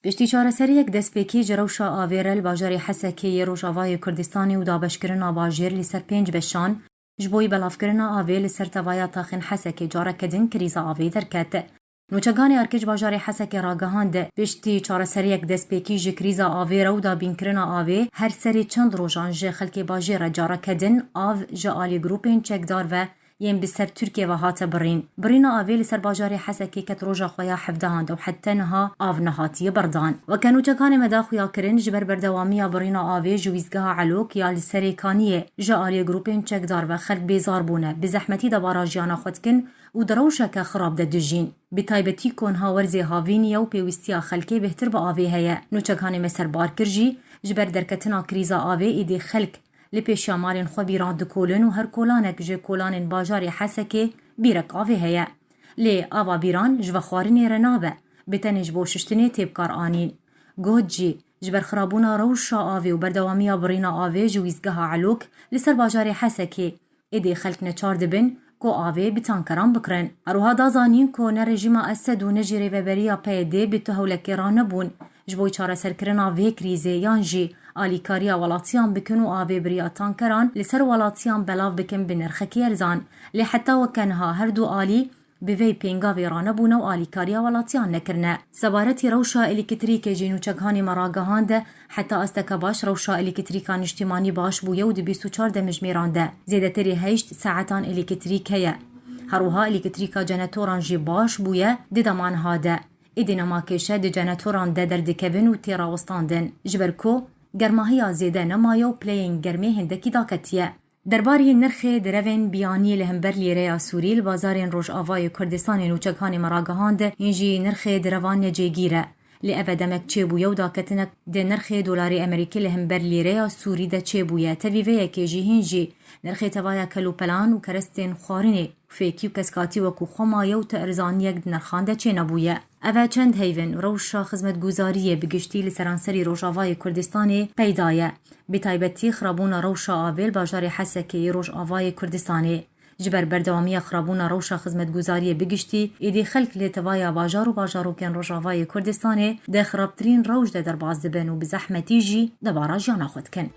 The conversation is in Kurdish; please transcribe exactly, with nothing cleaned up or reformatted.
Piştî çareseriyek destpêkî ji rewşa avê re li bajarê Hesekê yê Rojavayê Kurdistanê û dabeşkirina bajêr li ser pênc beşan, ji bo belavkirina avê li ser tevaya taxên Hesekê careke din krîza avê derket. Nûçeganê Arkiç bajarê Hesekê ragihand, piştî çareseriyek destpêkî ji krîza avê re û dabînkirina avê, her serê çend rojan ji xelkê bajêr re careke din av ji alî grûpên çekdar ve yên bi ser Tirkiye ve hate birîn. Birîna avê li ser bajarê Hesekê ket roja xwe ya hevdehan de û heta niha av nehatiye berdan. Weke nûçekanê me da xuya kirin, ji ber berdewamiya birîna avê ji wîzgeha Elok ya li Serê Kaniyê ji alî grûpên çekdar ve xelk bêzar bûne, bi zehmetî debara jiyana xwe dikin û di rewşeke xirab de dijîn. Bi taybetî ku niha werzê havînî ye û pêwîstiya xelkê bêhtir bi avê heye. Nûçekanê me serbar kir jî, ji ber derketina krîza avê êdî xelk li pêşiya malên xwe bîran dikolin û her kolanek ji kolanên bajarê Hesekê bîrek avê heye. Lê ava bîran ji vexwarinê re nabe, bi tenê ji bo şiştinê tê bi kar anîn. Got jî, ji ber xirabûna rewşa avê û berdewamiya birîna avê ji wîzgeha Elok li ser bajarê Hesekê, êdî xelk neçar dibin ku avê bi tankeran bikirin. Her wiha da zanîn ku ne rejîma Esed û ne jî rêveberiya P Y D bi tu hewlekê ranebûn ji bo çareserkirina vê krîzê yan jî alîkariya welatiyan bikin û avê bi riya tankeran li ser welatiyan belav bikin bi nirxekî erzan. Lê heta weke niha her du alî bi vê pêngavê ranebûne û alîkariya welatiyan nekirine. Sebaretî rewşa elektrîkê jî nûçekanê me ragihand, heta asteke baş rewşa elektrîka niştîmanî baş bûye û di bîst û çar demjimêran de zêdetirî heşt saetan elektrîk heye. Her wiha elektrîka cenetoran jî baş bûye di dema niha de. Êdî nema kêşe di cenetoran de derdikevin û tê rawestandin, ji ber ku germahiya zêde nemaye û pileyên germê hindekî daketiye. Derbarî nirxê direvên biyanî li hember lîreya Sûrî li bazarên Rojavayê Kurdistanê nûçekanê me ragihand, hîn jî nirxê direvan ne cêgîr e. Lê ev e demek çêbûye û daketinek di nirxê dolarê Amerîkî li hember lîreya Sûrî de çêbûye. Tevî vê yekê jî hîn jî nirxê tevaya kelûpelan û kerestên xwarinê û fêkî û keskatî wekû xwe maye û tu erzaniyek di nirxan de çênebûye. Ev e çend heyvin rewşa xizmetguzariyê bi giştî li seranserî Rojavayê Kurdistanê peyda ye. Bi taybetî xirabûna rewşa avê li bajarê Hesekê yê Rojavayê Kurdistanê. Ji ber berdewamiya xirabûna rewşa xizmetguzariyê bi giştî, êdî xelk li tevaya bajar û bajarokên Rojavayê Kurdistanê di xirabtirîn rewş de derbas dibin û bi zehmetî jî debara jiyana xwe dikin.